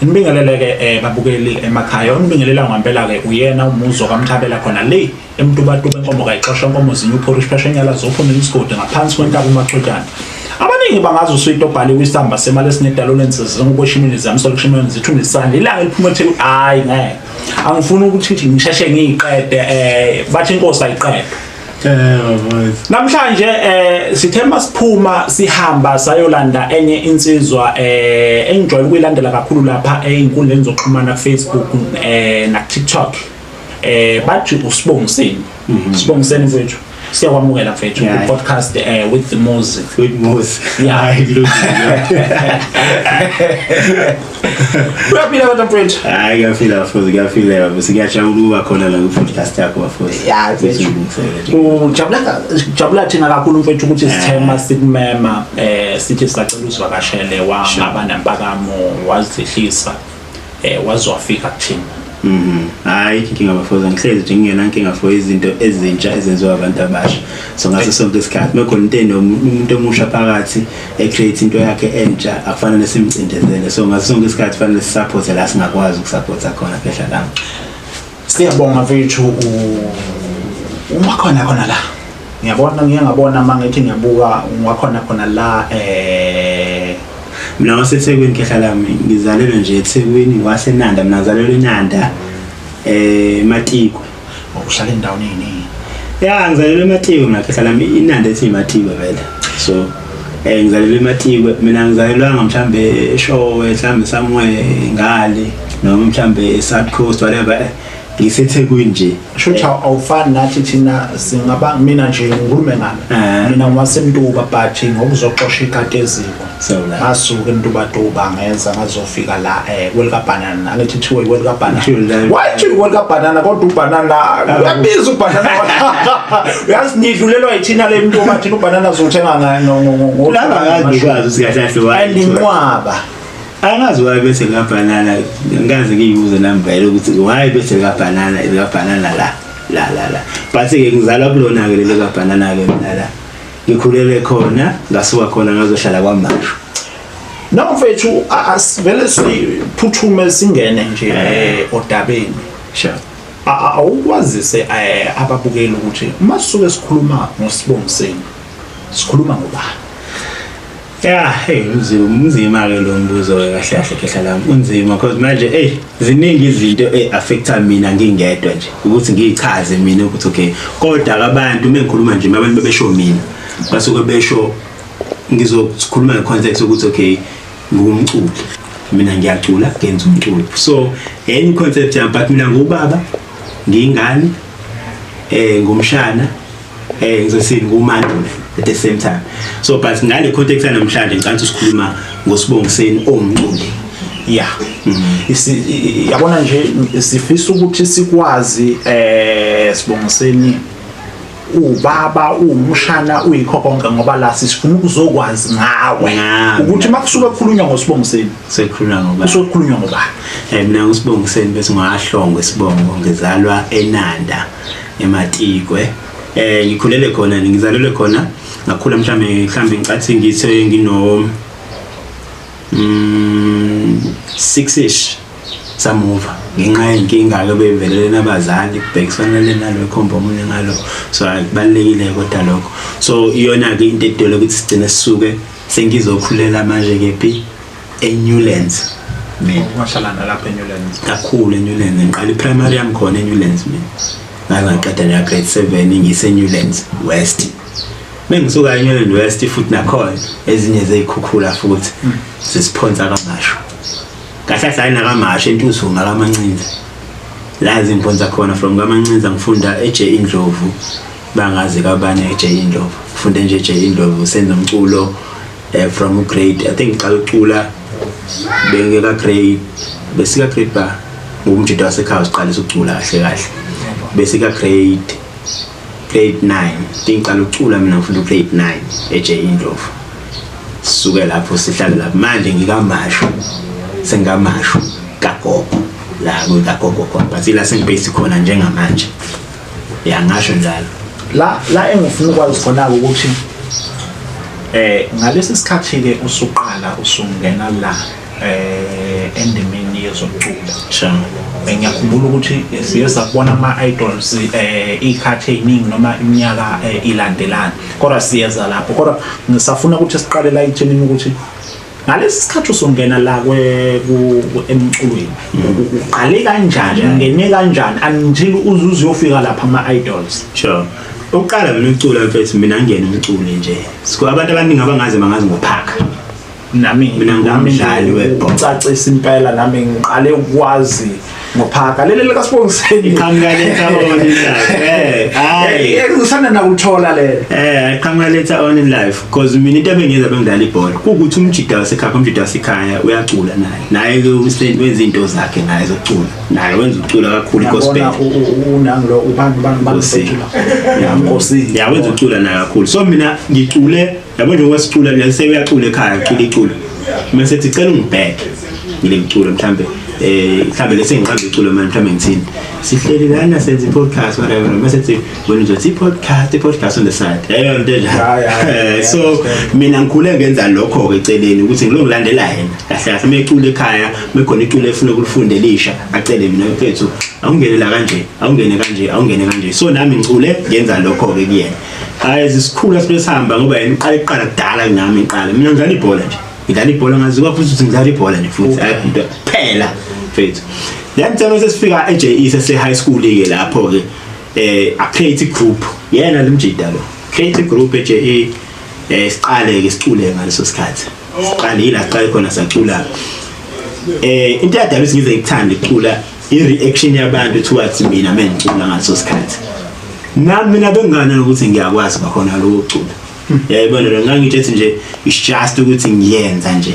Nibingelele-ke babukeli emakhaya. Onibingelela ngempela-ke uyena uMuzo kaMthabela khona le eMtubatuba enkomo kayixoshwa inkomo zinye uphorishi pheshenyala zophumela isigodi ngaphansi kwentaba uMachotshana. Abaningi bangazi uswiti obhaliwe isamba semali esinedalo lensizi ngokweshimini zami sokushimini zithunde isandla ilanga eliphuma eThekwini. Hayi ngeke, angifuni ukuthi ngisheshe ngiyiqede, bathi inkosi ayiqede. Namhlanje sithe masiphuma sihamba sayolanda enye insizwa engijwayele ukuyilandela kakhulu lapha einkundleni zokuxhumana ku Facebook na TikTok. Bathi uSibongiseni. Sibongiseni mfethu. Siyakwamukela mfethu ku podcast with Muzi. With Muzi. Yeah. Hayi, kulungile. Uyaphila kodwa mfethu? Hayi, kuyafila bafowethu, kuyafila bafowethu. Ngiyajabula ukuba khona la ku-podcast yakho bafowethu. Ya, mfethu. Uzilungisele nje. Ujabula, jabula thina kakhulu mfethu ukuthi sithema sikumema, sithi sicela uzivakashele, wangaba nempakamo, wazihlisa, waze wafika kuthina. Hayi, inkinga bafowethu, ngihlezi nje ngingenankinga for izinto ezintsha ezenziwa abantu abasha. So ngaso sonke isikhathi mekhona into umuntu omusha phakathi e-create into yakhe entsha, akufanele simcindezele. So ngaso sonke isikhathi fanele sisupport la singakwazi ukusupporta khona, phehla lami. Siyabonga mfethu, uma khona khona la. Ngiyabona, ngiye ngabona mangithi ngiyabuka ungakhona khona la. Mina waseThekwini, khehla lami, ngizalelwe nje eThekwini, waseNanda, mina ngizalelwe eNanda, eMatikwe. Uhlala endaweni eyiningi. Ya, ngizalelwe eMatikwe mina, khehla lami, iNanda ethi iMatikwe vele. So ngizalelwe eMatikwe, mina ngizalelwanga mhlambe eShowe, mhlambe somewhere ngale noma mhlambe eSouth Coast, whatever. NgiseThekwini nje. Shuthi awufani nathi thina, singaba mina nje ngikhulume ngami. Mina ngiwaseMtuba, but ngokuzoxosha ikati eziko. So la. Ngasuka eMtubatuba ngenza ngazofika la kwelika banana. Angithi kuthiwa kwelika banana. Sure, la. Why thi kwelika banana kodwa ubanana uyabiza ubanana. Uyazi nidlulelwa yithina le Mtuba, thina ubanana uzothenga ngo Laba ngazi ukwazi ukuthi kahle kahle why. And inqwaba. Angazi why bese kabhanana, ngikaze ngiyibuze nami vele ukuthi why bese kabhanana, kabhanana la la la la, but ke ngizalwa kulona ke leli kabhanana ke mina la ngikhulele khona, ngasuka khona ngazohlala kwaMashu. No mfethu, asivele siphuthume singene nje odabeni. Awukwazise ababukeli ukuthi uma sisuke sikhuluma ngoSibongiseni sikhuluma ngobani? Ya, hey, unzima, unzima ke lo mbuzo ke kahle kahle, khehla lami. Unzima because manje hey ziningi izinto e-affecta mina ngingedwa nje ukuthi ngiyichaze mina ukuthi okay, kodwa abantu mengikhuluma nje abantu bebesho mina basuke besho, ngizokhuluma ngecontext ukuthi okay, ngumculi mina, ngiyacula, ngenza umculo, so enye concept yami, but mina ngubaba, ngiyingane, ngumshana, ngizothini, ngumandulo at the same time. So but ngale context yanamhlanje ngicela ukuthi sikhuluma ngoSibongiseni owumculi. Ya. Yabona nje sifisa ukuthi sikwazi, Sibongiseni, ubaba, umshana, uyikho konke, ngoba la sifuna ukuzokwazi ngawe Ngami. ukuthi makusuke kukhulunywa ngoSibongiseni Sekukhulunywa ngoba kusuke kukhulunywa ngoba Mina nguSibongiseni bese ngahlongwe isibongo, ngizalwa eNanda eMatikwe. Ngikhulele khona, ngizalelwe khona, ngakhula mhlambe ngicathi ngithe ngino 6ish samuva ngenxa yenkinga ke bevelele nabazali, kubhekisana le nalo ekhomba omunye ngalo, so akubalekile kodwa lokho. So iyona ke into edole ukuthi sigcine sisuke sengizokhulela manje kephi, eNewlands mina. Wahlala nalapha eNewlands? Kakhulu eNewlands, ngiqala iprimary yami khona eNewlands mina, ngaze ngaqeda nje grade 7 ngise Newlands West. Mengisuka eNewlands West futhi nakhona ezinye zeyikhukhula futhi zisiphonsa kaMashu, kahle kahle hayi nakaMashu, eNtuzuma kaMancinza la zimphonsa khona. From kaMancinza ngifunda eJ Indlovu, bangazi kabani eJ Indlovu, ngifunde nje eJ Indlovu, senza umculo from grade, I think ngiqala ukucula bengeka grade, besika grade ba ngumjita wasekhaya siqalisa ukucula kahle kahle besika grade 9, I think ngiqala ukucula mina ngifunda grade 9 eJ Indlovu. Sisuke lapho sihlale lapho, manje ngikaMashu, sengaMashu kagogo la kagogo khona, but ila sengibase khona njengamanje, ya, ngasho njalo. La engifuna ukwazi khona ukuthi ngalesi sikhathi ke usuqala usungena la endimeni. yezokucula. Sure. Ngiyakhumbula ukuthi siye sakubona ama-idols iy'khathi ey'ningi noma iminyaka ilandelana, kodwa siyeza lapho. Kodwa ngisafuna ukuthi siqale la ekuthenini ukuthi ngalesi sikhathi usungena la emculweni uqale kanjani, ungene kanjani until uze uzuyofika lapha ama-idols? Sure. Ukuqala mina ukucula mfethu, mina ngingena umculo nje. Siko abantu abaningi abangazi bangazi ngophaka. Nami Mina nami ngumdlali webhola. Ucacisa impela, nami ngiqale ukwazi ngophaka leli likaSibongiseni. Iqhamuka later on in life. Hayi. Ngisanda nakuthola lelo. Iqhamuka later on in life because mina into ebengiyenza bengidlala ibhola. Kuwukuthi umjida wasekhaya, umjida wasekhaya uyacula naye. Naye ke wenza izinto zakhe naye zokucula. Naye wenza ukucula kakhulu gospel. Yabona unangilo ubani ubani ubani Nkosi. ocula. Ya Nkosi. Ya, wenza ukucula naye kakhulu. So mina ngicule, yabo, njengoba sicula nje seyuyacula ekhaya, ucula iculo. Mase ethi cela ungibheke. Ngile mculo mhlambe mhlambe lese ngiqamba iculo manje, mhlambe ngithini. Sihleli lana senza i-podcast, whatever. Mase ethi wena uzothi i-podcast on the side. Yebo, into enjalo. Ya, ya, ya, So understand. mina ngikhule ngenza lokho ke eceleni ukuthi ngilongilandela yena. Kahle kahle mecula ekhaya, mekhona iculo efuna ukulifunda elisha, acele mina, mfethu awungene la kanje, awungene kanje, awungene kanje. So nami ngicule ngenza lokho ke kuyena. Hayi, sikhula sibe sihamba ngoba yena uqala iqala kudala kunami iqala. Mina ngidlala ibhola nje. Ngidlala ibhola, ngaziwa futhi ukuthi ngidlala ibhola nje futhi. Hayi, into phela mfethu. Then thina sesifika e-JE sese high school ke lapho ke a create group. Yena limjida lo. Create group e-JE, siqale ke sicule ngaleso sikhathi. Siqale ila siqale khona sacula. Into yadala ukuthi ngize ngikuthande ukucula, i-reaction yabantu towards mina mengicula ngaleso sikhathi. Nami mina bengingana ukuthi ngiyakwazi bakhona lokho ukucula. Yayibona lo ngangitshe nje, it's just ukuthi ngiyenza nje.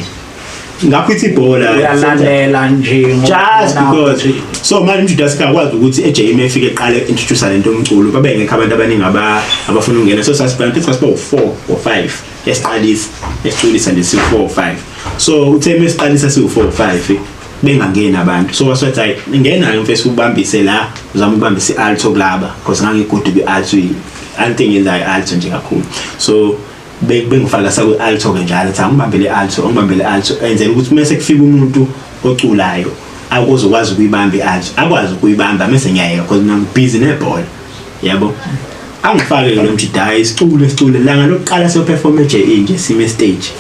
Ngakho ithi ibhola Uyalalela nje ngoba just ubona because so manje umjuda sikakwazi ukuthi eJM efike eqale introduce lento omculo, babe ngekho abantu abaningi abafuna ukungena, so sasibona ukuthi sasiba u4 or 5 esiqalisa esiculisa nje si4 or 5. So uthe mesiqalisa siu4 or 5 bengangeni abantu, so wasethi hayi, ngena mfethu ubambise la, uzama ukubambisa i-alto kulaba because ngangigudu kwi-alto, i-alto engiyenzayo i-alto nje kakhulu. So bengifaka saku alto ke njalo, athi angibambele alto, angibambele alto, enzela ukuthi mase kufika umuntu oculayo akozokwazi ukuyibamba i-alto, akwazi ukuyibamba, mase ngiyayeka because mina ngibhizi nebhola, yabo. Angifake ke lo mjida, hayi, sicule sicule. Langa lokuqala siyo perform eJE nje, sime stage,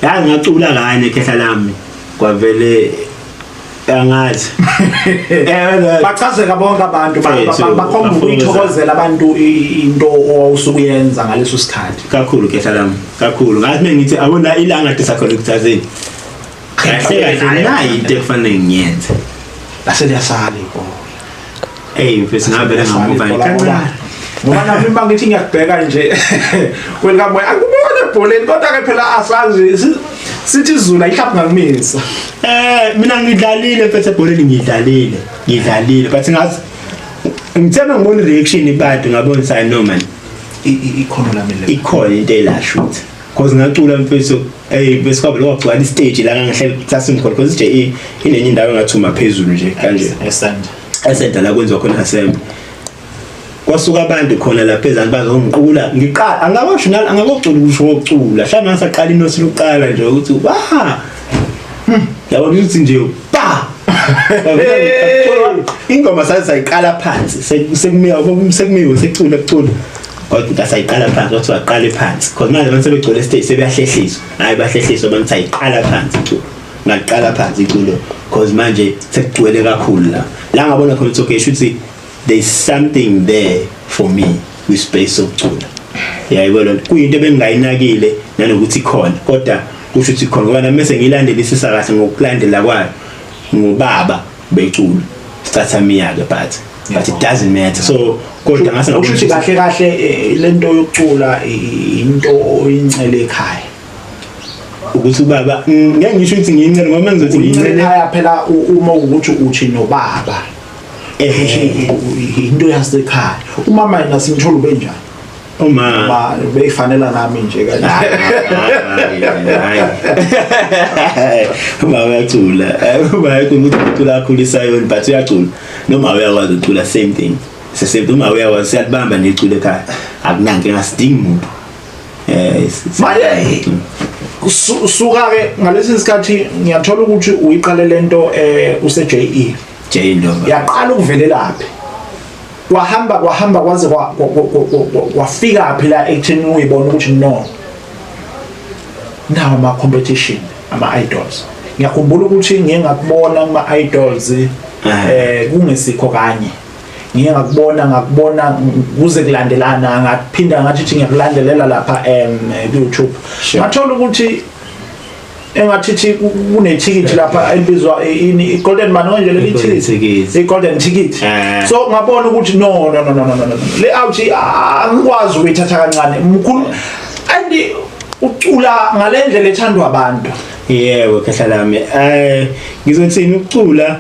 yazi ngacula kanye khehla lami, kwavele angathi Bachazeka bonke abantu Mfethu, bakhomba bafunza. ukuyithokozela abantu into owawusukuyenza ngaleso sikhathi. Kakhulu khehla lami, kakhulu. Ngathi mengithi abona ilanga disakhona ukuthazeni kahle kahle, nayi into ekufanele ngiyenze. Lase liyasala ibhola. Ey mfethu, ngabe ngamuva kancane. Ngoba nami uma ngithi ngiyakubheka nje kwelikamoya, akubona ebholeni, kodwa ke phela asazi, sithi izulu ayihlaphi ngakumisa. Mina ngidlalile mfethu ebholeni, ngidlalile, ngidlalile, but ngathi ngithe ngibona reaction ibantu, ngabona ukuthi I know man. Ikhono lami le. Ikhona into elashoot because ngacula mfethu, hey, bese kwabe kwagcwala istage la ngangihleli sasimkhona because nje inenye indawo engathuma phezulu nje kanje. Esanda. Esenta la kwenziwa khona assembly, kwasuka abantu khona lapha ezansi bazongiqula. Ngiqala angakosho nalo, angakocula ukusho kokucula, mhlawumbe ngisaqala inosi lokuqala nje ukuthi wa yabona ukuthi nje ba ingoma saze sayiqala phansi, sekumiwa sekumiwe sekucula kucula, kodwa sayiqala phansi, wathi waqala phansi because manje abantu sebegcwele stage, sebeyahlehliswa, hayi, bahlehliswa abantu, sayiqala phansi iculo. Ngaqala phansi iculo because manje sekugcwele kakhulu la la ngabona khona ukuthi okay, shuthi there's something there for me kwi space sokucula, yayibona. Kuyinto ebengingayinakile nanokuthi ikhona, kodwa kusho ukuthi khona ngoba nami bese ngiyilandelisisa kahle ngokulandela kwayo ngubaba becula sicathamiya ke, but it doesn't matter, so kodwa ngase Usho ukuthi kahle kahle lento yokucula into oyincele ekhaya. Ukuthi ubaba, ngeke ngisho ukuthi ngiyincele ngoba mengizothi Uyincele ngiyincele ekhaya phela, uma ukuthi uthi nobaba, ukuthi into yasekhaya, umama yena simthola ubenjani? Uma Ma beyifanela nami nje kanje. Hayi, uma uyacula, uma uyacula ukuthi ucula kakhulu isayoni, but uyacula noma uyakwazi ukucula, same thing, it's the same thing. Uma uyakwazi, siyalibamba nje iculo ekhaya, akunankinga, asidingi muntu. Manje Suka ke ngalesi sikhathi ngiyathola ukuthi uyiqale lento use JE. J Ndlovu. Yaqala ukuvelelaphi? Kwahamba kwahamba kwaze kwafika phi la ekutheni uyibona ukuthi no, nawo ama competition, ama idols. Ngiyakhumbula ukuthi ngiye ngakubona kuma idols kungesikho kanye. Ngiye ngakubona kuze kulandelana, ngaphinda ngathi thi ngiyakulandelela lapha ku YouTube. Ngathola ukuthi engathi thi kunethikithi lapha elibizwa ini, i-golden man nje leli thikithi, i-golden ticket. So ngabona ukuthi no, no, no, no, no, no, le out angikwazi ukuyithatha kancane, mkhulu, and ucula ngalendlela ethandwa abantu. Yebo, khehla lami, ngizothini, ukucula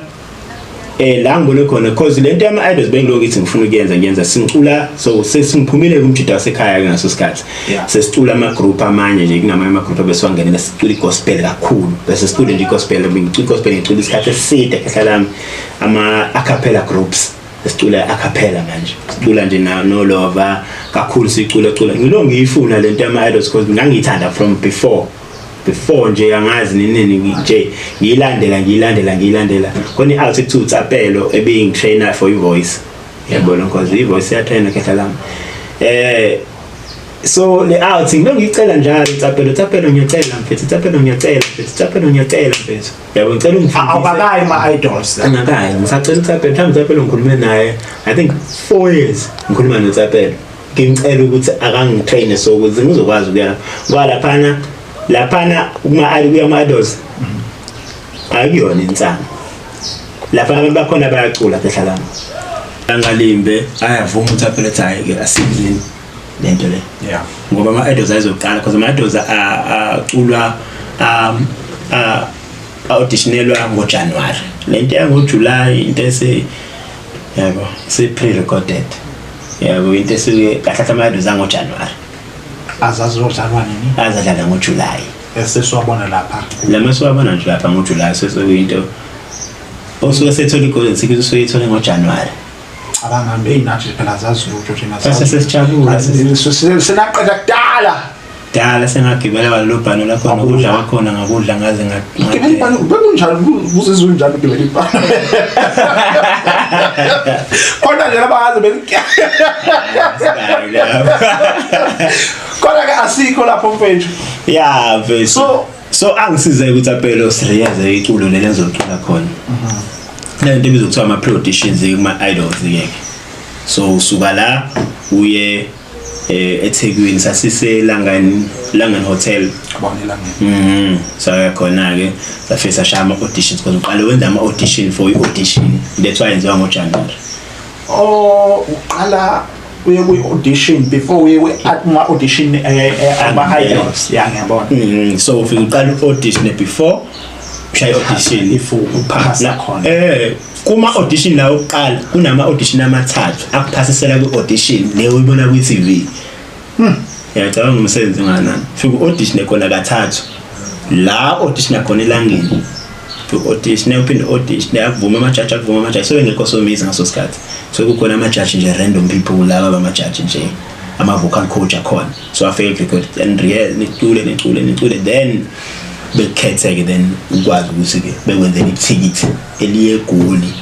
la ngibone khona, because lento yama idols bengilokhu ngithi ngifuna ukuyenza, ngiyenza singicula, so sesingiphumile kumjida wasekhaya ke ngaso sikhathi. Sesicula ama group amanye nje, kunamanye ama group abesiwangenela, sicula igospel kakhulu, bese sicule nje igospel, ngicula igospel, ngicula isikhathi eside, khehla lami, ama acapella groups, sicula acapella manje, sicula nje na no lova kakhulu, sicula cula, ngilo ngiyifuna lento yama idols because ngangiyithanda from before nje, angazi nini nje, ngiyilandela ngiyilandela ngiyilandela khona i-out ekuthiwa uTsapelo ebeyingi-trainer for i-voice, yabona, because i-voice iyatrainer, khehla lami. So le out ngilo ngiyicela njalo, Tsapelo, Tsapelo, ngiyacela mfethu, Tsapelo, ngiyacela mfethu, Tsapelo, ngiyacela mfethu, yabo, ngicela ungifundise. Awukakayi ma idols? Angakayi, ngisacela uTsapelo. Mhlawumbe uTsapelo ngikhulume naye, I think 4 years ngikhuluma noTsapelo, ngimcela ukuthi akangitraine so ukuze ngizokwazi ukuya lapha, ngoba laphana kuma kuya kuma idols akuyona insangu lapha, abantu bakhona bayacula, khehla lami. Angalimbe ayavuma uTsapelo, ethi hayi ke, asenzeni lento le, ngoba ama idols ayizoqala, because ama idols aculwa, auditionelwa ngoJanuary, lento yangoJuly into ese, yabo, se pre-recorded, yabo, into esuke kahle kahle ama idols angoJanuary. Azazodlalwa nini? Azadlala ngoJuly. Esesiwabona lapha. Lama siwabona nje lapha ngoJuly, sesokuyinto osuke sethola i-golden ticket, usuke ithole ngoJanuary. Abangambi ey'nathi phela zazi lutho thina. Sase sesijabula. Senaqeda kudala. Dala sengagibela walelo bhano lakhona, ukudla kwakhona ngakudla ngaze Gibela ibhano, bekunjani, uzizwa unjani ugibela ibhano? Khona nje labangaze Kodwa ke asikho lapho, mfethu. Ya mfethu. So angisize ukuthi apelo siriyaze iculo leli engizocula khona. Le nto ebizwa kuthiwa ama pre-auditions kuma idols ke. So usuka la uye eThekwini, sasise Langan Hotel. Abona elangeni. Saya khona ke, safike sashaya ama auditions, because uqale wenza ama audition for i-audition, that's why yenziwa ngoJanuary. Oh, uqala uye kwi-audition before uye kuma-audition ama-idols, ya, ngiyabona. So ufike uqala u-audition before ushaya audition. If uphasa khona. Kuma audition la okuqala kunama audition amathathu akuphasisela ku audition leyo uyibona kwi TV. Ngiyacabanga umsebenzi nganani. Fika u-audition khona kathathu. La audition khona elangeni. Audition, uphinde audition, akuvuma amajaji, akuvuma amajaji. So engekho somizi ngaso sikhathi. So kukhona amajaji nje, random people laba bamajaji nje, ama vocal coach akhona. So afike record and rehearse, nicule nicule nicule, then bekukhetheke, then ukwazi ukuthi ke bekwenzela ithikithi eliye eGoli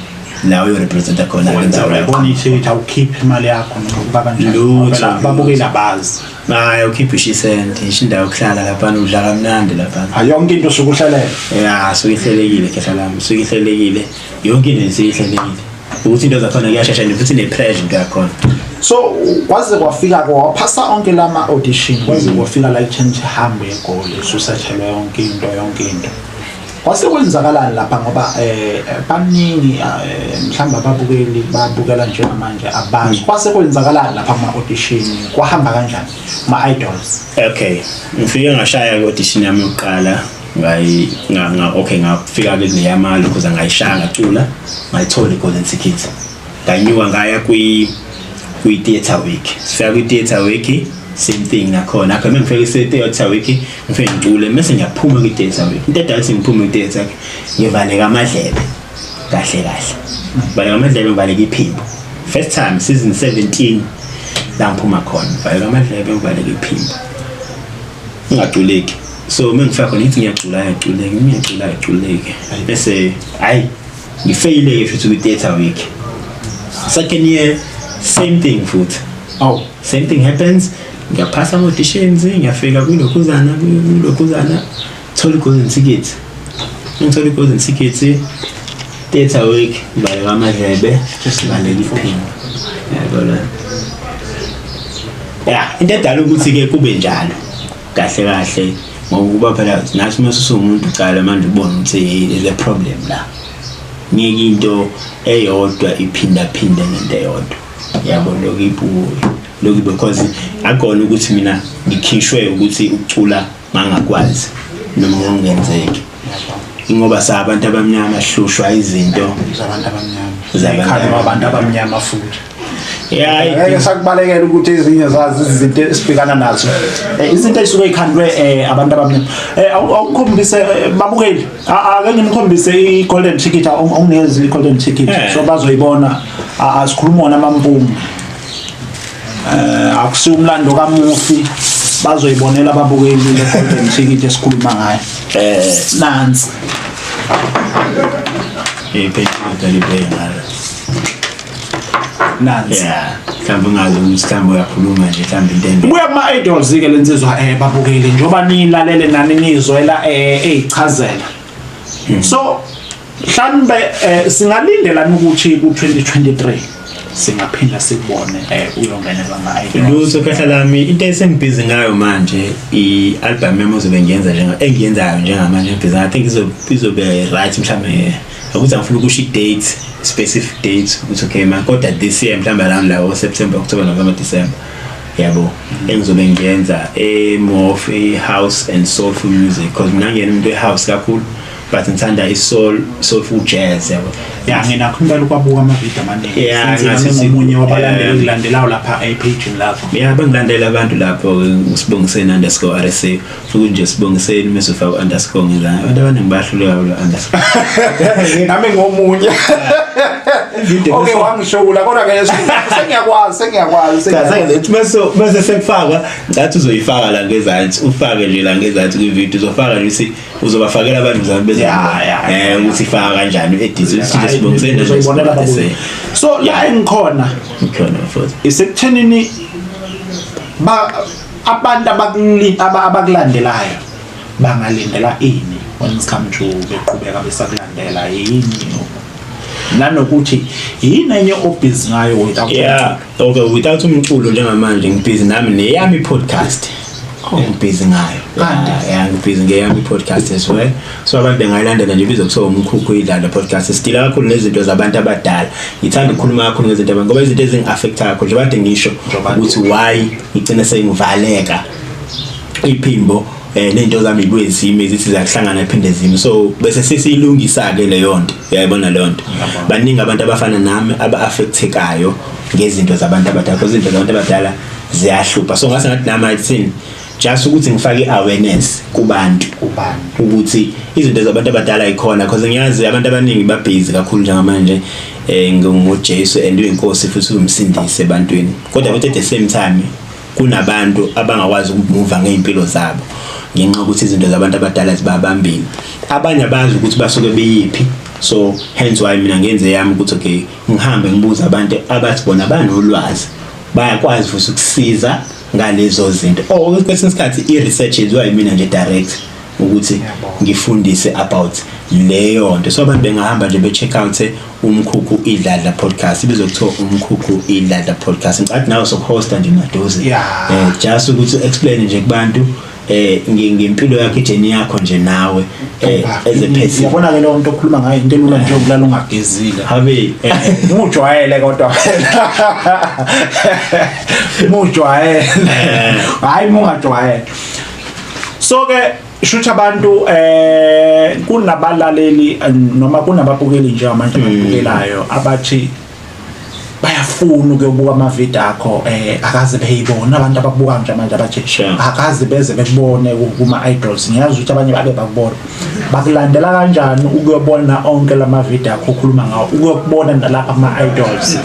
la uyorepresenta khona Wenza indawo yakho. Uyabona, ithikithi awukhiphi imali yakho noma kuba kanjani? Lutho, Phela babukeli abazi. Hayi, ukhiphe ishisenti, ngisho indawo yokuhlala laphana, udla kamnandi laphana. Hayi, yonke into usuke uhlelele. Ya, suke ihlelekile, khehla lami, suke ihlelekile. Yonke into nje ihlelekile. Ukuthi into zakhona kuyashesha nje futhi ne-pressure into yakhona. So kwaze kwafika kwaphasa onke lama audition, kwaze kwafika la ekutheni hambe eGoli, ususethelwe yonke into, yonke into. Kwase kwenzakalani lapha? Ngoba baningi mhlawumbe ababukeli babukela njengamanje abazi kwase kwenzakalani lapha kuma audition, kwahamba kanjani ma idols? Okay, ngifike ngashaya ku-audition yami yokuqala, ngayi nga, nga okay, ngafika ke kule because ngayishaya, ngacula, ngayithola i-golden ticket, nganyuka ngaya kwi theatre week. Sifika kwi theatre week, same thing nakhona akho. Mengifika kwi theatre week, ngifike ngicule, mase ngiyaphuma kwi theatre week. Into edala ukuthi ngiphume kwi theatre week, ngivaleka amadlebe kahle kahle, ngivaleka amadlebe, ngivaleka iphimbo. First time, season 17 la ngiphuma khona, ngivaleka amadlebe, ngivaleka iphimbo, ngingaculeki. So mengifika khona ngithi ngiyacula, ngiyaculeka, ngiyacula, ngiyaculeka, bese hayi, ngifeyile ke futhi kwi-theatre week. Second year, same thing futhi. Awu. Same thing happens, ngiyaphasa ama-auditions, ngiyafika kulokhuzana, kulokhuzana, thola i-golden ticket. Ngithola i-golden ticket, theatre week, ngivaleka amadlebe, ngivaleka iphimbo, yabona. Ya, into edala ukuthi-ke kube njalo kahle kahle, ngokuba phela nathi uma usuwumuntu ucala manje ubone ukuthi there's a problem la, ngeke into eyodwa iphinda phinde ngento eyodwa, yabo, lokhu ibuye lokhu, because akona ukuthi mina ngikhishwe ukuthi ukucula ngangakwazi noma ngangenzeki, ngoba sabantu abamnyama hlushwa izinto zabantu abamnyama. Zabantu Ikhala abantu abamnyama futhi. Yeah. Ngeke sakubalekela ukuthi ezinye zazi izinto esibhekana nazo, izinto ezisuke ikhandwe abantu abamnyama. Awukhombise babukeli, ake ngimkhombise i-golden ticket, awungezi i-golden ticket. So bazoyibona. Asikhuluma wona amampunga, akusiwo umlando kamufi, bazoyibonela ababukeli le golden ticket esikhuluma ngayo. Nansi. Iphethe libheke ngalo. Nansi. Yeah, mhlawumbe ungazi ukuthi mhlawumbe uyakhuluma nje, mhlawumbe into embi. Buya kuma idols ke lensizwa, babukeli, njoba nilalele nani nizwela ezichazela. So mhlambe singalindela ukuthi ku 2023 singaphinda sikubone uyongenelwa nga idols? Lutho, khehla lami. Into esengibhizi ngayo manje, i-album yami ozobe ngiyenza, njenga engiyenzayo njengamanje, ngibhizi, I think izobe right mhlawumbe, ukuthi angifuni ukusho i-date, specific date ukuthi okay man, kodwa this year mhlawumbe around la September, October, November, December, yabo, engizobe ngiyenza e-more of a-house and soulful music, because mina ngiyena umuntu we-house kakhulu, but ngithanda i-soul, soulful jazz, yabo. Ya, nginakho impela ukwabuka amavidiyo amaningi. Yeah, Since ngathi nami ngomunye wabalandeli engilandelayo lapha epage lakho. Ya, bangilandela abantu lapho, usibongiseni_RSA futhi nje, sibongiseni mase ufaka underscore ngezana, abantu abaningi bayahluleka kulo underscore. Nami ngomunye. Video. Okay, wangishula kodwa ke sengiyakwazi, sengiyakwazi, sengiyakwazi. Bese sekufakwa ngathi uzoyifaka la ngezansi, ufake nje la ngezansi kwi-video, uzofaka nje ukuthi uzobafakela abantu zami bese ukuthi ifaka kanjani u-edit, ukuthi nje sibongiseni. Uzoyibonela babukeli. So la engikhona Ngikhona futhi. Isekuthenini ba abantu abakulandelayo bangalindela ini when it come to beqhubeka besakulandela, yini nanokuthi yini enye obhizi ngayo without? Yeah, okay, without umculo, njengamanje ngibhizi nami neyami podcast engibhizi ngayo. Kanti? Yeah, ngibhizi ngeyami podcast as well, so abantu bengayilandela nje, ibizwa kuthiwa Umkhukhu Idlala Podcast. Sidila kakhulu nezinto zabantu abadala, ngithanda ukukhuluma kakhulu ngezinto abantu, ngoba izinto ezingi-affecta kakhulu, njengoba kade ngisho Njengoba ukuthi why ngigcine sengivaleka iphimbo, nezinto zami ibuye zime, zithi ziyahlangana phinde zime, so bese sesiyilungisa ke leyo nto, uyayibona leyo nto. Baningi abantu abafana nami aba-affectekayo ngezinto zabantu abadala, because izinto zabantu abadala ziyahlupha, so ngase ngathi nami ayithini, just ukuthi ngifake i-awareness kubantu Kubantu. Ukuthi izinto zabantu abadala ikhona, because ngiyazi abantu abaningi babhizi kakhulu njengamanje ngoJesu and uyinkosi futhi uyumsindisi ebantwini, kodwa futhi at the same time kunabantu abangakwazi ukumuva ngeimpilo zabo ngenxa yokuthi izinto zabantu abadala zibabambile. Abanye abazi ukuthi basuke beyiphi, so hence why mina ngenze yami ukuthi okay, ngihambe ngibuza abantu abathi bona banolwazi, bayakwazi futhi ukusiza ngalezo zinto, or kwesinye isikhathi i-research yenziwa yimina nje direct ukuthi ngifundise about leyo nto. So abantu bengahamba nje be-check out Umkhukhu Idladla Podcast, ibizwa kuthiwa Umkhukhu Idladla Podcast. Ngicathi nawe sokuhosta nje maduze. Just ukuthi explain nje kubantu ngempilo yakho, i-journey yakho nje nawe as a person. Yabona ke leyo nto okhuluma ngayo, into elula nje ukulala ungagezile. Habe. Mujwayele, kodwa phela mujwayele, hayi, mungajwayele. So ke shuthi abantu kunabalaleli noma kunababukeli njengamanje ababukelayo abathi Bayafuna ukuyobuka amavidiyo akho, akaze beyibona abantu abakubuka nje manje abathi akaze beze bekubone kuma idols. Ngiyazi ukuthi abanye babe bakubona. Bakulandela kanjani ukuyobona onke lama video akho okhuluma ngawo, ukuyokubona nalapha kuma idols?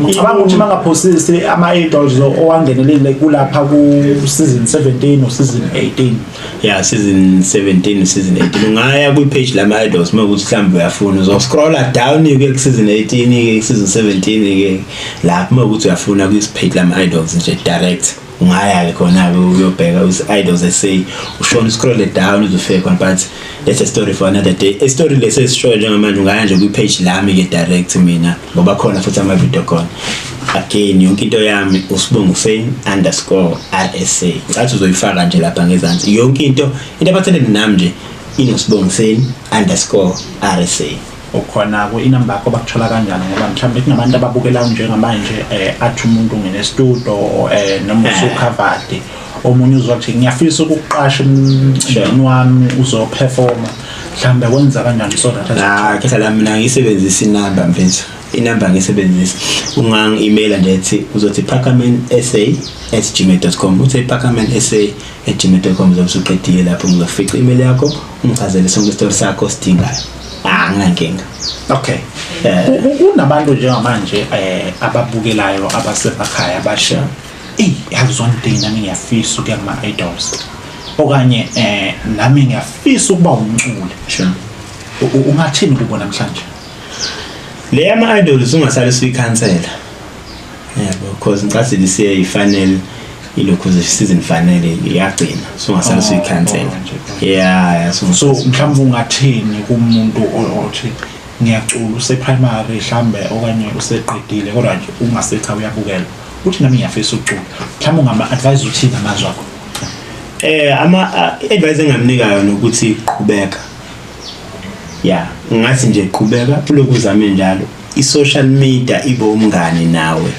Ngicabanga ukuthi mangaphosisi ama idols owangenelile kulapha ku season 17 or season 18. Yeah, season 17, season 18. Ungaya kwi page lama idols uma ukuthi mhlawumbe uyafuna, uzo scrolla down ke ku season 18 ke, season 17 ke lapho, uma ukuthi uyafuna ku page lama idols nje direct. Ungaya ke khona ke uyobheka us Idols SA, ushona scroll down uzofika khona, but that's a story for another day. A story lesesishoyo njengamanje, ungaya nje kwi page lami ke direct mina, ngoba khona futhi ama video khona. Again, yonke into yami uSibongiseni_RSA. Ngathi uzoyifaka nje lapha ngezansi yonke into ephathelene nami nje inoSibongiseni_RSA. Ukhona ku inamba yakho, bakuthola kanjani? Ngoba mhlawumbe kunabantu ababukelayo njengamanje, athi umuntu ungene studio, noma usu-covered, omunye uzothi ngiyafisa ukuqasha emcimbini wami, uzoperforma, mhlawumbe kwenza kanjani so that Ah, khetha la, mina ngisebenzisa inamba mfethu, inamba ngisebenzisa, ungangi-emaila nje, ethi uzothi packermansa@gmail.com, uthi packermansa@gmail.com, uzobe usuqedile lapho. Ngizofica i-email yakho, ungichazele sonke isitori sakho osidingayo. Ah, anginankinga. Okay. Kunabantu njengamanje ababukelayo abasemakhaya abasha, eyi yazi, one day nami ngiyafisa ukuya kuma-idols, okanye nami ngiyafisa ukuba umculi. Ungathini kubo namhlanje? Le yama-idols ungasale usuyikhansela, yabo, because ngicathi lisiye ifanele ilokhu season fanele iyagcina, so ungasale usuyikhansela. Oh, nje. Yeah, so So mhlawumbe ungathini kumuntu othi ngiyacula, use-primary mhlambe okanye useqedile, kodwa nje ungasekha uyabukela, uthi nami ngiyafisa ukucula, mhlawumbe ungama-advise uthini amazwi akho? Ama advice engamnika yona ukuthi qhubeka. Yeah, ngathi nje qhubeka kulokhu uzame njalo. I-social media ibe umngani nawe.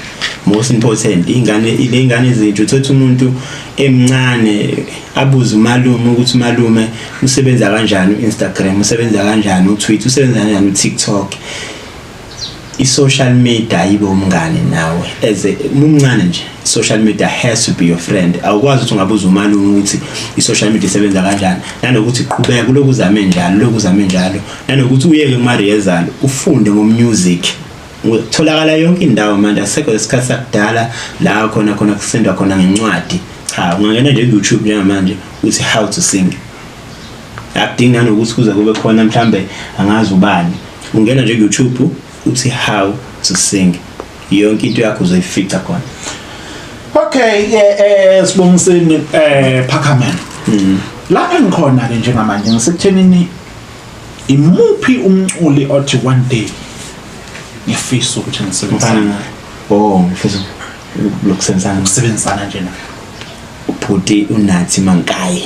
Most important, ingane ile ingane ezintsha, uthatha umuntu emncane abuze umalume ukuthi umalume usebenza kanjani uInstagram, usebenza kanjani uTwitter, usebenza kanjani uTikTok. I-social media ibe umngane nawe as a umncane nje, social media has to be your friend. Awukwazi ukuthi ungabuza umalume ukuthi i-social media isebenza kanjani. Nanokuthi qhubeka kulokhu uzame njalo, lokhu uzame njalo, nanokuthi uyeke kuma-rehearsal, ufunde ngomusic. Utholakala yonke indawo manje, akusekho lesikhathi sakudala la khona khona kusendwa khona ngencwadi. Cha, ungangena nje ku-YouTube njengamanje uthi "how to sing", akudingi nanokuthi kuze kube khona mhlambe angazi ubani. Ungena nje ku-YouTube uthi "how to sing", yonke into yakho uzoyifica khona. Okay, Sibongiseni Packerman, la engikhona ke njengamanje ngisekuthenini, imuphi umculi othi one day ngiyafisa ukuthi ngisebenzisane? Mfana, oh, ngifisa lokusebenzisana? Ukusebenzisana nje na. Ubhuti uNathi Mankayi,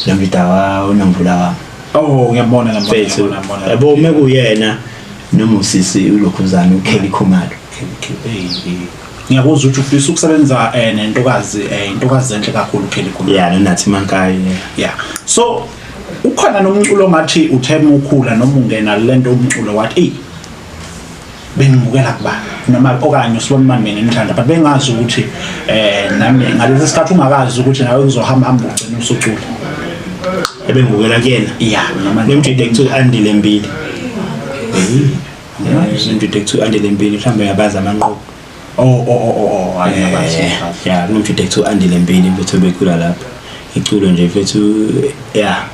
nomjida wa uNomvula wami. Oh, ngiyabona, ngiyabona. Mfethu. Ngiyabona, ngiyabona. Yabo, uma kuyena noma usisi ulokhuzana uKelly Khumalo. Hey, ngiyakuzwa ukuthi ufisa ukusebenza nentokazi, intokazi enhle kakhulu uKelly Khumalo. Yeah, noNathi Mankayi, yeah. Yeah, so ukhona nomculo ongathi uthema ukhula noma ungena lento umculo wathi ey bengibukela kuba noma okanye usibona mina ngithanda, but bengazi ukuthi nami ngalesi sikhathi ungakazi ukuthi nawe uzohamba hamba ugcina usucula? Ebengibukela kuyena? Yeah, noma. Nomjide kuthiwa Andile Mbili, nomjide kuthiwa Andile Mbili, mhlawumbe uyabazi amanqobo. Oh, hayi, ngiyabazi. Ya, kunomjide kuthiwa Andile Mbili mfethu, becula lapho iculo nje mfethu. Ya,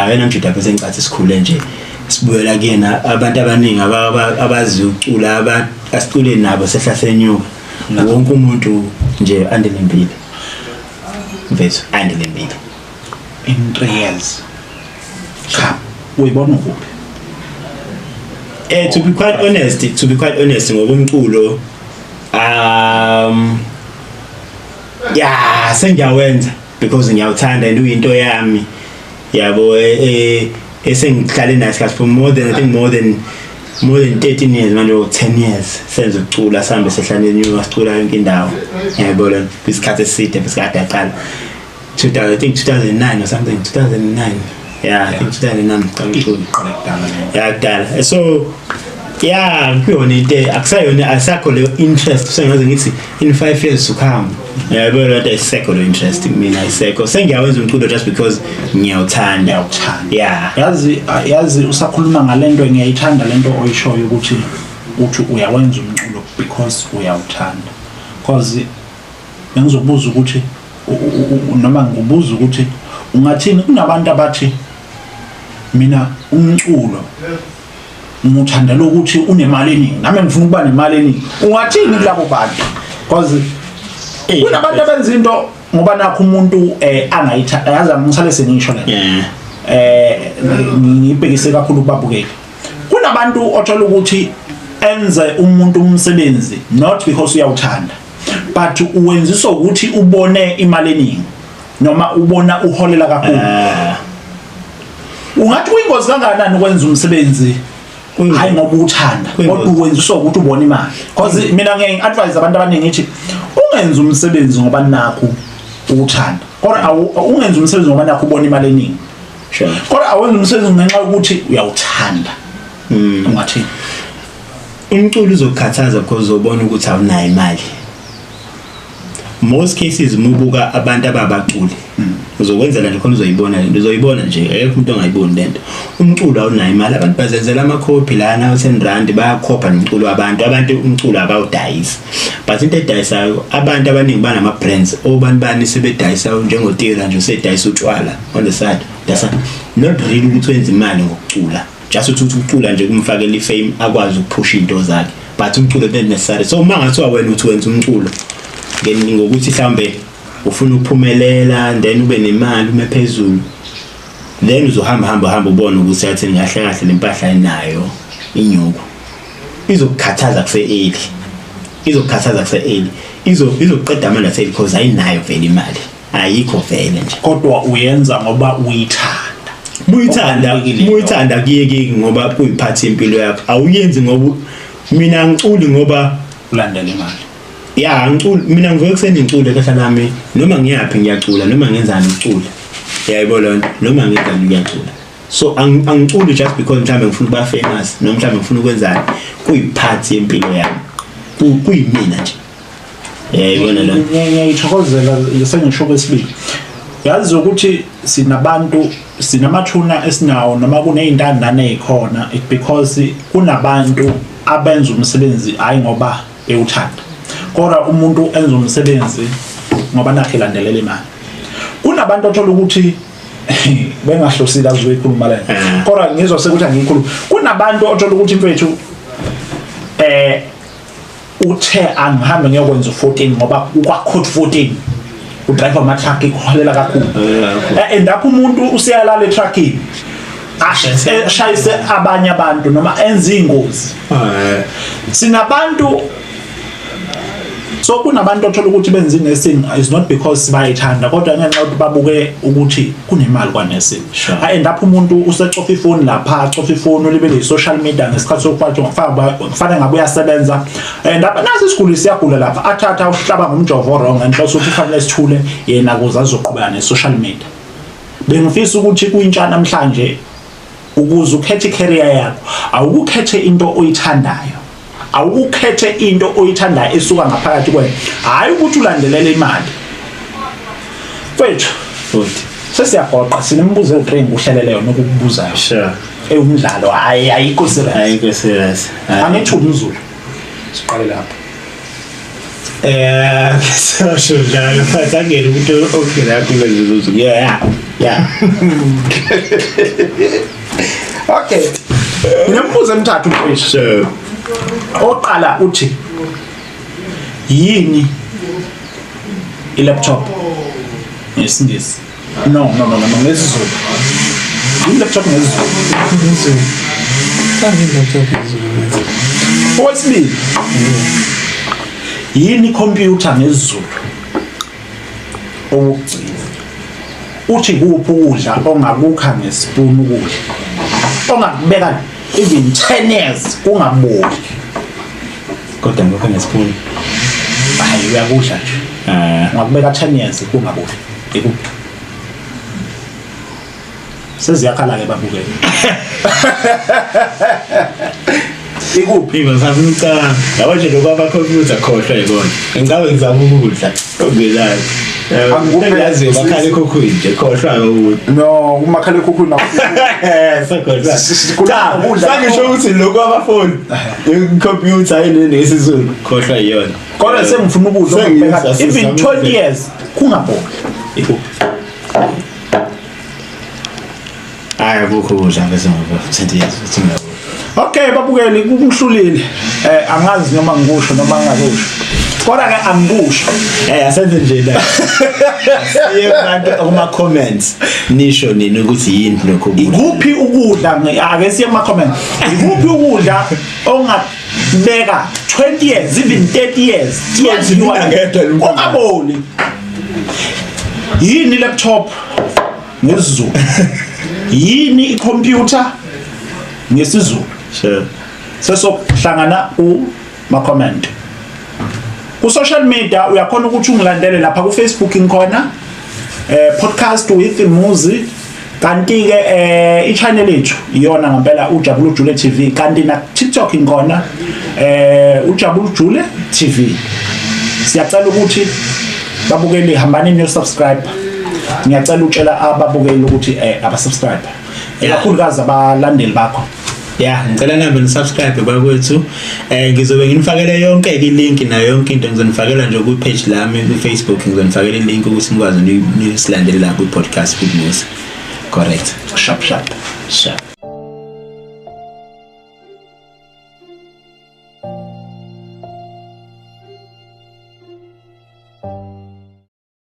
yena mjida bese ngicathi sikhule nje sibuyela kuyena. Abantu abaningi abazi ukucula asicule nabo sehla senyuka, wonke umuntu nje Andile Mbili mfethu, Andile Mbili. In 3 years cha uyibona kuphi? To be quite honest, ngokomculo, yeah, sengiyawenza because ngiyawuthanda and uyinto yami, yabo, esengihlale nayo isikhathi for more than, I think, more than 13 years manje or 10 years senze ukucula, sihambe sehlane enyuka, sicula yonke indawo, yayibona, isikhathi eside besikade aqala 2000, I think 2009 or something, 2009, yeah, I think 2009 ngiqala ukucula. Iqala kudala. Ya, kudala. So Ya, kuyona into akusayona, asakho leyo interest. Sengaze ngithi in 5 years to come, yabo, lento ayisekho lo interest mina, ayisekho. Sengiyawenza umculo just because ngiyawuthanda. Ngiyawuthanda. Yeah. Yazi usakhuluma ngalento, ngiyayithanda lento oyishoyo ukuthi uthi uyawenza umculo because uyawuthanda, because bengizokubuza ukuthi noma ngikubuza ukuthi ungathini kunabantu abathi mina umculo nguthandela ukuthi unemali eningi, nami ngifuna ukuba nemali eningi. Ungathini kulabo bantu? Because kunabantu abenza into ngoba nakho umuntu angayitha, yazi angisale sengisho le, ngibhekise kakhulu kubabukeli. Kunabantu othola ukuthi enze umuntu umsebenzi not because uyawuthanda, but uwenziswa ukuthi ubone imali eningi noma ubona uholela kakhulu. Ungathi kuyingozi kangakanani ukwenza umsebenzi hayi ngoba uthanda, kodwa uwenziswa ukuthi ubone imali? Because mina ngeke advise abantu abaningi ngithi ungenza umsebenzi ngoba nakho uthanda, kodwa ungenza umsebenzi ngoba nakho ubona imali eningi, kodwa awenza umsebenzi ngenxa yokuthi uyawuthanda. Ungathini? Umculo uzokukhathaza because uzobona ukuthi awunayo imali. Most cases umubuka abantu ababaculi, uzokwenzela nje khona, uzoyibona lento, uzoyibona nje, akekho umuntu ongayiboni lento. Umculo awunayo imali. Abantu bazenzela amakhophi lana, 10 rand, bayakhopha nomculo wabantu. Abantu umculo abawudayisi, but into edayisayo, abantu abaningi banama brands, obani bani sebedayisa, njengoTira nje usedayisa utshwala on the side. That's not really ukuthi wenza imali ngokucula, just ukuthi ucula nje kumfakela ifame, akwazi ukuphusha into zakhe, but umculo not necessary. So uma ngathiwa wena uthi wenza umculo ngokuthi mhlambe ufuna ukuphumelela, then ube nemali, ume phezulu, then uzohamba hamba hamba ubone ukuthi yathini kahle kahle lempahla inayo inyuku. Izokukhathaza kuse early, izokukhathaza kuse early, izokuqeda amandla sale, because ayinayo vele imali, ayikho vele nje. Kodwa uyenza ngoba uyithanda. Muyithanda. Okubalulekile. Muyithanda kuyekeki ngoba kuyiphathi impilo yakho. Awuyenzi ngoba, mina angiculi ngoba ulandela imali. Ya, angiculi mina. Ngivuka ekuseni ngicule kahle lami, noma ngiyaphi ngiyacula, noma ngenzani ngicula, yayibona loo nto, noma ngenzani ngiyacula. So angiculi just because mhlawumbe ngifuna ukuba famous noma mhlawumbe ngifuna ukwenzani. Kuyiphathi yempilo yami. Kuyimina nje, yayibona loo nto. Ngiyayithokozela. Sengisho kwesibili, yazi ukuthi sinabantu, sinamathuna esinawo noma kuney'ntandane ey'khona, it because kunabantu abenza umsebenzi hhayi ngoba bewuthanda, kodwa umuntu enza umsebenzi ngoba nakhe elandelela imali. Kunabantu othola ukuthi bengahlosile azoyikhuluma lento, kodwa ngizwa sekuthi angiyikhuluma. Kunabantu othola ukuthi mfethu uthe angihambe ngiyokwenza u14 ngoba kwa code 14 udriver ama truck ikuholela kakhulu. And lapho umuntu useyalala etruckini, ashayise abanye abantu noma enze ingozi. Sinabantu, so kunabantu othola ukuthi benza i-nursing is not because bayithanda, kodwa ngenxa yokuthi babuke ukuthi kunemali kwa-nursing. And lapho umuntu usecofa ifoni lapha, acofa ifoni, ulibele i-social media ngesikhathi sokuphatha, kufanele ngabe uyasebenza. And lapha nasi isiguli siyagula lapha, athatha uhlaba ngomjovo wrong ngenhloso ukuthi kufanele sithule yena kuze azoqhubeka ne-social media. Bengifisa ukuthi kuyintsha namhlanje, ukuze ukhethe i-career yakho, awukukhethe into oyithandayo, awukukhethe into oyithandayo esuka ngaphakathi kwena, hayi ukuthi ulandelele imali. Mfethu, futhi sesiyagoqa, sinemibuzo ewu-3 ngikuhlelele yona ukukubuzayo. Ewumdlalo, hayi, ayikho serious. Ayikho serious. Angithi umZulu, siqale lapho. Sasho njalo, but angene umuntu ongena kulezo. Yeah. Okay, nginemibuzo emithathu mfethu. Oqala uthi yini i-laptop ngesiNgisi? No, no, no, no, ngesiZulu. Yini laptop ngesiZulu? NgesiZulu. Sangi laptop ngesiZulu. Okwesibili, yini ikhompyutha ngesiZulu? Okugcina, uthi kuphi ukudla ongakukha ngespoon, ukudla ongakubeka even 10 years kungaboli? Kodwa ngikho ngespoon. Hayi, uyakudla nje. Ungakubeka 10 years kungaboli, ikuphi? Seziyakhala ke babukele. Ikuphi? Ngisafuna ukucabanga. Yabo nje lokhu amakhompyutha khohlwa yikona. Ngicabe ngizama ukudla okungenayo. Angikuphe- Engiyaziyo bakhala ekhukhwini nje khohlwa ukudla. No, umakhalekhukhwini nakho. Sokhohlwa. Sikhuluma Cha, ngokudla. sangisho ukuthi lokhu amafoni, ikhompyutha yini ngesizulu khohlwa yiyona. Kodwa sengifuna ukudla Sengiyizwa, ongabheka even sengizama 20 ukudla. years kungaboli. Ikuphi? Hayi akukho ukudla bese ngoba 20 years futhi ngiyabo. Okay babukeli kungihlulile. Angazi noma ngikusho noma ngingakusho. Kodwa ke angikusho. Asenze nje la. Siye kubantu kuma comments nisho nini ukuthi yini lokho ukudla. Ikuphi ukudla ake siye kuma comment. Ikuphi ukudla ongabeka 20 years even 30 years Mina ngedwa lo mntwana. Ungaboli. Yini laptop ngesiZulu? Yini i-computer ngesiZulu? Sure. Sesokuhlangana ku ma comment. Ku social media uyakhona ukuthi ungilandele lapha ku Facebook ngikhona podcast with Muzi kanti ke i-channel yethu iyona ngempela uJabulu Jule TV kanti na TikTok ngikhona uJabulu Jule TV. Siyacela ukuthi babukeli hambani niyo subscribe. Ngiyacela utshela ababukeli ukuthi abasubscribe. Ikakhulukazi abalandeli bakho. Yeah, ngicela nihambe nisubscribe bakwethu. Ngizobe nginifakele yonke i-link nayo yonke into ngizonifakela nje ku page lami ku Facebook ngizonifakela i-link ukuthi nikwazi nisilandele la ku podcast with Muzi. Correct. Sharp sharp. Sharp.